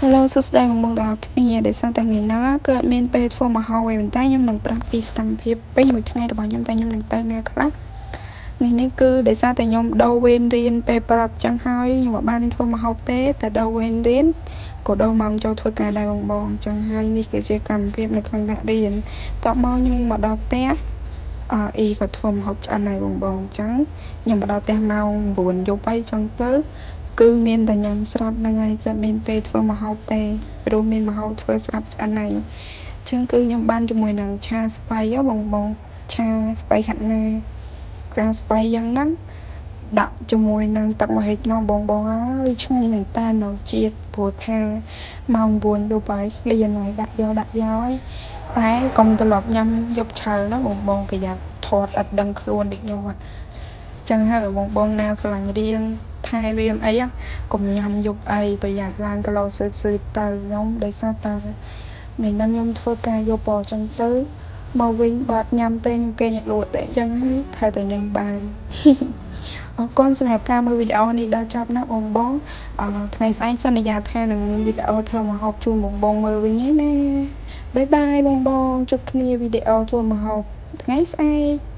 Hello សួស្តីបងប្អូនទាំងអស់គ្នាដោយសារតែថ្ងៃហ្នឹងគឺអត់មានពេលធ្វើម្ហូបឯប៉ុន្តែខ្ញុំនឹងប្រាប់ពីសកម្មភាពពេញមួយថ្ងៃរបស់ខ្ញុំតែខ្ញុំនឹងទៅណាខ្លះថ្ងៃនេះគឺដោយសារតែខ្ញុំដូរវេនរៀនពេលព្រឹកចឹងហើយខ្ញុំអត់បានធ្វើម្ហូបទេតែដូរវេនរៀនក៏ដូរម៉ោងចូលធ្វើការដែរបងបងចឹងហើយនេះគឺជាកម្មវិធីនៅក្នុងថ្នាក់រៀនតបមកខ្ញុំមកដល់ផ្ទះអអ៊ីក៏ធ្វើម្ហូបឆ្អិនហើយបងបងចឹងខ្ញុំមកដល់ផ្ទះម៉ោង9យប់អីចឹងទៅគឺមានតែញ៉ាំស្រាប់ហ្នឹងហើយតែមានពេលធ្វើម្ហូបទេព្រោះមានម្ហូបធ្វើស្រាប់ឆ្អិនហើយអញ្ចឹងគឺខ្ញុំបានជាមួយនឹងឆាស្បៃបងបងឆាស្បៃខាត់ណាការស្បៃយ៉ាងហ្នឹងដាក់ជាមួយនឹងទឹកម្ហិចមកបងបងអើយឆ្ងាញ់មែនតើនៅជាតិព្រោះថាម៉ោង9យប់ហើយឃ្លានហើយដាក់យកដាក់យកហើយតែកុំត្រឡប់ញ៉ាំយប់ឆៅណាបងបងប្រយ័ត្នធាត់អត់ដឹងខ្លួនដូចខ្ញុំចឹងហើយបងបងណាស្រឡាញ់រៀងថែរៀងអីកុំញ៉ាំយប់អីប្រយ័ត្នឡើងគីឡូសឺតសឺតទៅខ្ញុំដោយសារតែថ្ងៃហ្នឹងខ្ញុំធ្វើការយប់អញ្ចឹងទៅមកវិញបាត់ញ៉ាំទេខ្ញុំគេងលក់ទេអញ្ចឹងហើយត្រូវតែញ៉ាំបាយអរគុណសម្រាប់ការមើលវីដេអូនេះដល់ចប់ណាបងបងថ្ងៃស្អែកសន្យាថានឹងមានវីដេអូធ្វើម្ហូបជូនបងបងមើលវិញណាbye bye បងបងជួបគ្នាវីដេអូធ្វើម្ហូបថ្ងៃស្អែក។